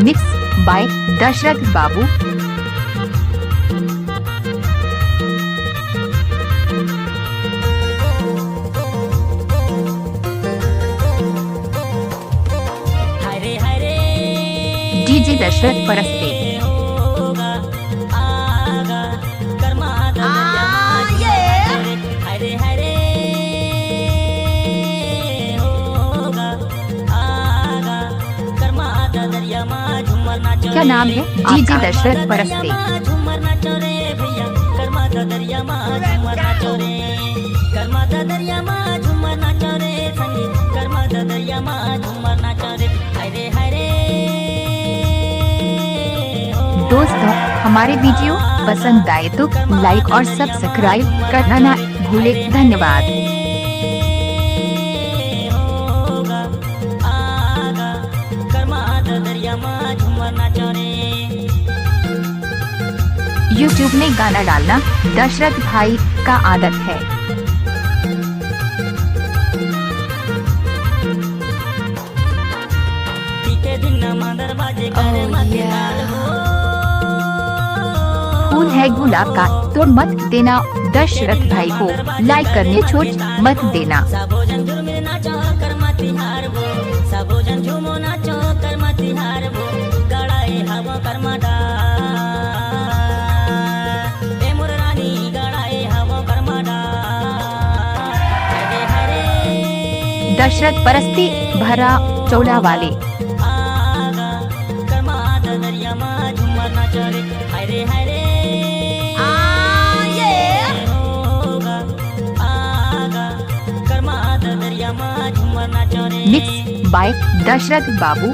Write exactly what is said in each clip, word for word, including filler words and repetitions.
Mix by Dashrath बाबू। DJ Dashrath Paraste. क्या नाम है? DJ दशरथ परस्ते। दोस्तों, हमारे video पसंद आए तो like और subscribe करना ना भूले। धन्यवाद। YouTube में गाना डालना दशरथ भाई का आदत है। फूल है गुलाब का, तोड़ मत देना। दशरथ भाई को like करने छोड़ मत देना। दशरथ परस्ती भरा चौला वाले। Mix by दशरथ बाबू।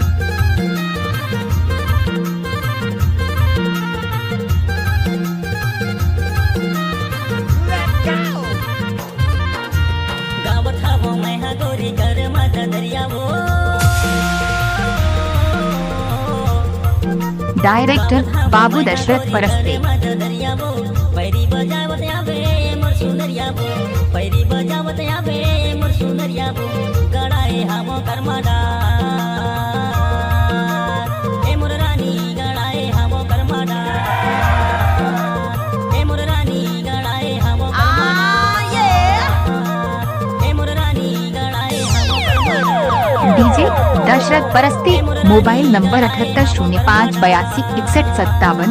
Director बाबू दशरथ परस्ते। DJ दशरथ परस्ती, mobile number अठहत्तर शून्य पाँच बयासी इकसठ सत्तावन।